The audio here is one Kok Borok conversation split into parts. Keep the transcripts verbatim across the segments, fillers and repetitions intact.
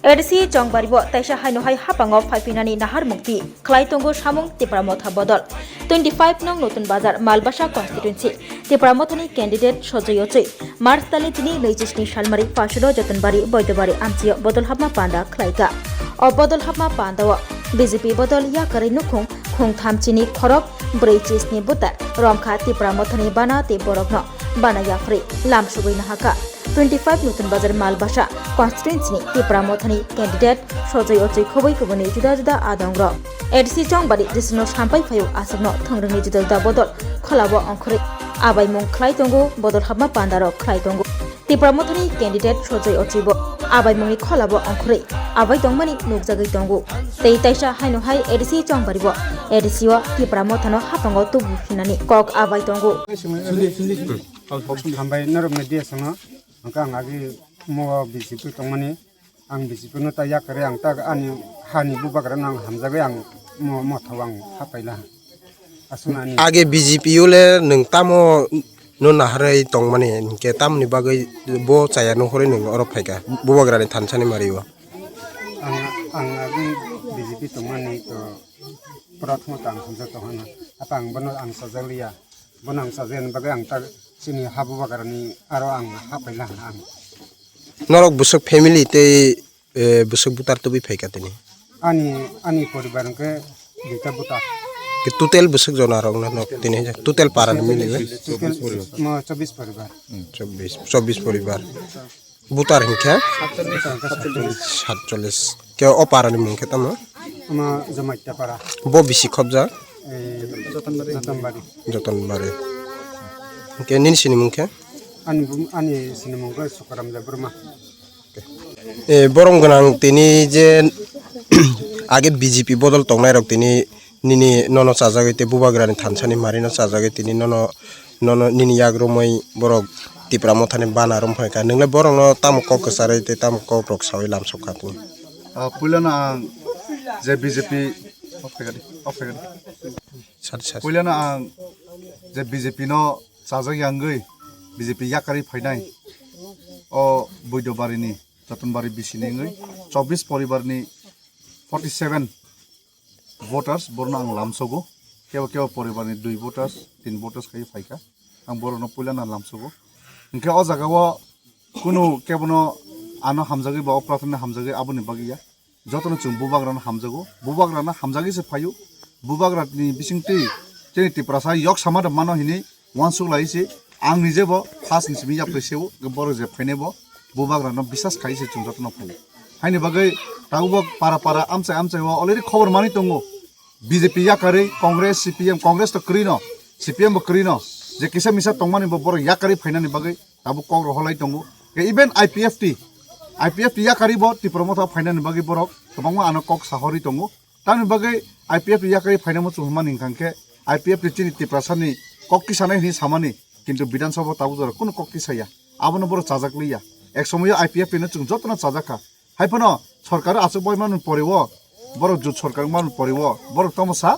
A D C Chongbari bo taisa haino hai hapango phaiphinani naharmung twi khlai tongo samung Tipra Motha bodol. Twenty five nong Notun Bazar Malbasa constituency Tipra Mothani candidate Sojoy Ochwi March tali tini naichi sni salmari Pachura Jotonbari Boidobari amchio bodol hapma panda khlaika. O bodol hapma pandao B J P bodol yakarwi nukhung khung tham chini khorok brwi chisni butar romkha Tipra Mothani bana tei borokno bana yaphri lam sugwi nahaka. Twenty five Notun Bazar Malbasa constituency ni Tipra Mothani candidate Sojoy Ochwi khobwi kubuni juda juda adongrok A D C Chongbari district no sampai phaio aswkno thwngrwngni juda juda bodol kholabo ongkhorwi abaimung khlai tongo bodol hapma pandarok khlai tongo. Tipra Mothani candidate Sojoy Ochwi bo abaimungni kholabo ongkhorwi abai tongmani nukjagwi tongo. Tei taisa haino hai A D C Chongbari bo A D C o Tipra Mothano hapango tubu hinani kok abai tongo. Hambai norok media sano. Hwnkhe ang agi mo B J P tongmani, ang B J P no ta yakarwi ang ta ani hani bubagra no ang hamjagwi ang mo, motha o ang hapaila. Aswk ani. Age B J P o le nwng tamo no naharwi tongmani, hinkhe tamoni bagwi bo chaya nuhurwi nwng oro phaika bubagrani thansani mario? Ang, ang agi B J P tongmani to prathamo tang hamjak tongmani. Apa ang bono ang sajakliya. Bono ang sajani bagwi ang ta chini ha bubagrani aro ang hapaila ang. Norok bwswk family tei, eh, bwswk butar tubui phaika tini? Ani, ani poribar hwnkhe duita butar. Ke total bwswk jona rok no nok tini total para ni mili bai? Total mo chobbish poribar. Hmm, chobbish, chobbish poribar. Butar hinkhe? Satchollish. Satchollish. Ke o para ni mung khe tamo? Ama Jamatia para. Bo bisi khobja? Eh, Jotonbari. Jotonbari. Jotonbari. Ke nini sini mung khe? Ani bum-, ani sini mung khe Sukaram Debbarma. Eh, borom gwnang tini je age B J P bodol tongnai rok tini nini nono chajagwi tei bubagrani thansani marino chajagwi tini nono, nono nini yagrumwi borok Tipra Mothani bana romphai kha. Nwngle borokno tamo kok kwcharwi tei tamo kokrok sawi lamsok kha tini? Ah, puilano ang je B J P, off khaikha di, off khaikha di. Sadi, sadi. Puilano ang je B J P no chajak yangwi B J P yakarwi phainai o Boidobarini Jotonbari bisini wngwi chobbish poribarni forty seven voters borno ang lamsogo. Kebo kebo poribarni dui voters, tin voters khai phaikha. Ang borokno puilano lamsogo. Hinkhe o jagao kunu kebono ano hamjagwi ba o prathana hamjagwi aboni bagwi ya. Jotono chwng bubagrano hamjago. Bubagrano hamjagwi se phaio. Bubagrani bisingtwi chini Tiprasa yok sama da mano hini uansuk lai se. Ang nije bo first ni simi yapri seo, borok je phainai bo bubagrano bisas khai se chwng jotono phaio. Haini bagwi tabuk bo para para amchai amchai o already khobor manwi tongo. B J P yakarwi Congress, C P M, Congress to kwrwi no, C P M bo kwrwi no, je kisa misa tongmani bo borok yakarwi phainani bagwi tabuk kok rohorlai tongo. Ke even I P F T, I P F T yakarwi bo Tipra Motha phainani bagwi borok kwbangma ano kok sahorwi tongo. Tamni bagwi I P F T yakarwi phainamo chwng hwnmani hwnkha khe I P F T chini Tiprasani kok tisanai hwnwi samani, kintu Bidhan Sabha tabuk jora kunu kok tisaya. Abono borok chajak liya. Ek somoyo I P F T no chwng jotono chajak kha. Hai phano sorkar achuk bai manwi pore o, borok jut sorkar manwi pore o, borok tamo sa?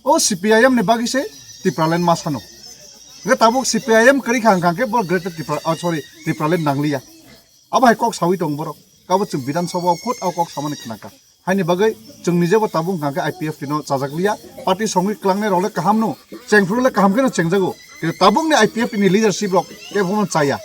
O C P I M ni bagwi se Tipraland ma sano. Hwnkhe tabuk C P I M kwrwi kha hwnkha khe borok Greater Tipra, oh, sorry, Tipraland nangliya. Abo hai kok sawi tong borok. Kabo chwng Bidhan Sabha o khud o kok samani khna kha. Haini bagwi chwng nije bo tabuk hwnkha khe I P F T no chajak liya. Party songwi klangnai rok le kaham no, chengphuru le kaham khe no chengjago. Kintu tabuk ni I P F T ni leadership rok kebo phano chaya.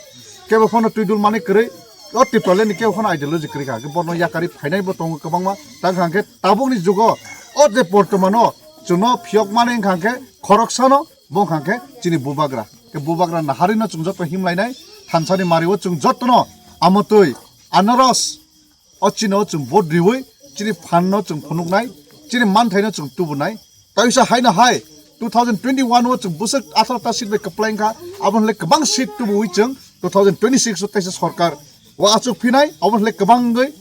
Kebo phano twidul mani kwrwi, o Tipraland ni kebo phano ideology kwrwi kha. Khe bono yakarwi phainai bo tongo kwbangma. Ta hwnkha khe tabuk ni jugo o je bortomano chwngno phiyok mani hwnkha khe khoroksano bo hwnkha khe chini bubagra. Khe bubagra naharwi no chwng joto himlainai, thansani mario chwng jotono amotwi anaros o chini o chwng vote riwi chini phan no chwng phunuknai, chini manthaino chwng tubunai. Taisa haino hai two thousand twenty-one o chwng bwswk atharo ta seat bai kwplai wngkha, abo hwnle kwbang seat tubuwi chwng two thousand twenty-six o taisa sorkar o achuk phinai, abo hwnle kwbang wngwi.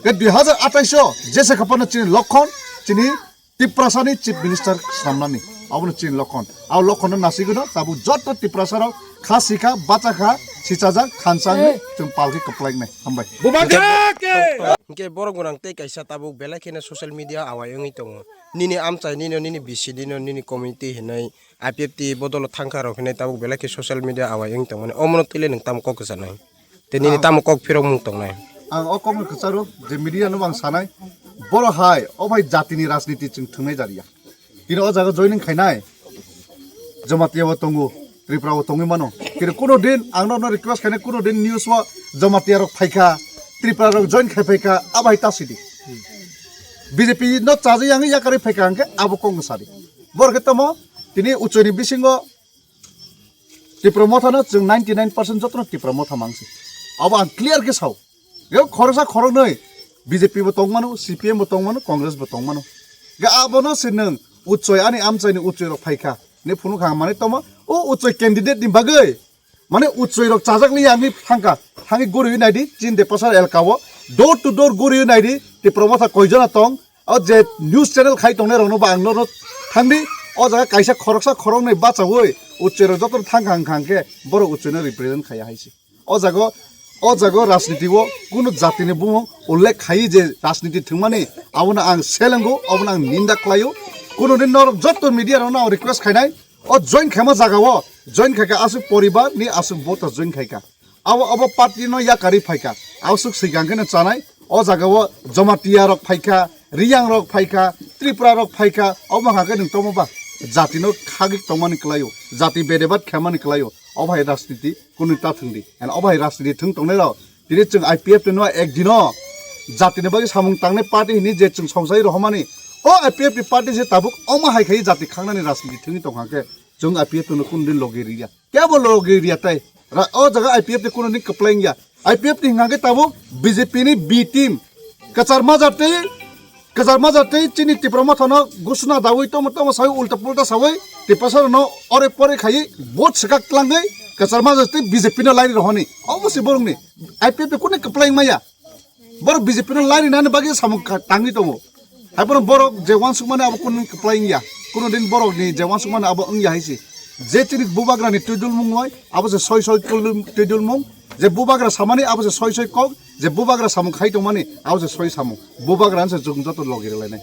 Khe dui hazar atais o jesa khaphano chini lokhon, chini Tiprasani Chief Minister swnamnani, abono chini lokhon. Abo lokhono nasigwino tabuk joto Tiprasarok kha sikha, bachakha, sichajak, thansa wngwi chwng palkhe kwplainai. Hambai. Bubagra ke! Hwnkhe borok gwnang tei kaisa tabuk belai kheno social media awai wngwi tongo. Nini amchai, nini, nini bisi, nini, nini community hinwi I P F T bodolo thangkha rok hinwi tabuk belai khe social media awai wngwi tongmani. Omono twile nwng tamo kok kwchanai? Tei nini tamo kok phirokmung tongnai? Ang o kokno kwcharo je media no ang sanai, boro hai o bai jatini rajniti chwng thwngnai jariya. Tini o jaga joining khainai Jamatia bo tongo, Tripura bo tongwi mano. Tini kuno din ang no request khainai, kuno din news o Jamatia rok phaikha, Tripura rok join khai phaikha, abai ta sidi. B J P no chaji yang yakarwi phaikha hwnkhe abo kokno sadi. Boro khe tamo tini uchoini bisingo Tipra Motha no chwng ninety nine percent jotono Tipra Motha mangsi. Abo ang clear khe sao. Yo khoroksa khoroknwi B J P bo tongmano, C P M bo tongmano, Congress bo tongmano. Ga abono se nwng uchoi ani amchaini uchoi rok phaikha. Ne phunukha ang manwi tongma, o uchoi candidate ni bagwi. Mane uchoi rok chajak li ani thangka. Thangwi guriwi naidi, chin de pasar elka o. Door to door guriwi naidi, Tipra Motha koijona tong. O je news channel khai tongnai rokno ba ang norok thangdi, o jaga kaisa khoroksa khoroknwi bachaui uchoirok jotono thang kha wngkha hwnkhe borok uchoino represent khaiya hai se. O jaga, o jaga rajniti o kunu jatini bumung ullekh khaiwi je rajniti thwngmani abono ang selengo, obono ang ninda khlaio. Kunu din norok joto media rokno ang request khainai, o join khaima jaga o join khaikha aswk poribar ni aswk voter join khaikha. Abo, abo party no yakarwi phaikha. Aswk swikang khe no chanai. O jaga o Jamatia rok phaikha, Riyang rok phaikha, Tripura rok phaikha. Obo wngkha khe nwng tongma ba jati no khagwi tongmani kwlaio, jati bedebat khaimani kwlaio. Obo hai rajniti kunui ta thwngdi. And obo hai rajniti thwng tongnai rok tini chwng I P F T no ek dino jatini bagwi samung tangnai party hini je chwng songchai rohormani. O I P F T party se tabuk omo hai khai jati khangnani rajniti thwngwi tongkha khe chwng I P F T no kunu din logi riya. Kebo logi riya tai. Ra-, o jaga I P F T kuno ni kwplai wngya. I P F T hingkha khe tabuk B J P ni B team. Kwchar majak tei, kwchar majak tei chini Tipra Motha no gusuna dawi tomo tomo sawi ulta pulta sawi Tiprasa no ore pore khai vote swkak tlangwi kwchar majak tei B J P no lairi rohoni. Obo se borok ni I P F T kuno kwplai wngmaya. Borok B J P no lairi nani bagwi samung kha-, tangwi tongo. Hai borok, borok je uansukmani abo kunu kwplai wngya. Kunu din borok ni je uansukmani abo wngya hai se. Je chini bubagra ni twidulmung bai, abo se soi soi twidul-, twidulmung. Je bubagra samani abo se soi soi kok, je bubagra samung khai tongmani abo se soi samung. Bubagra se chwng joto logi rwlainai.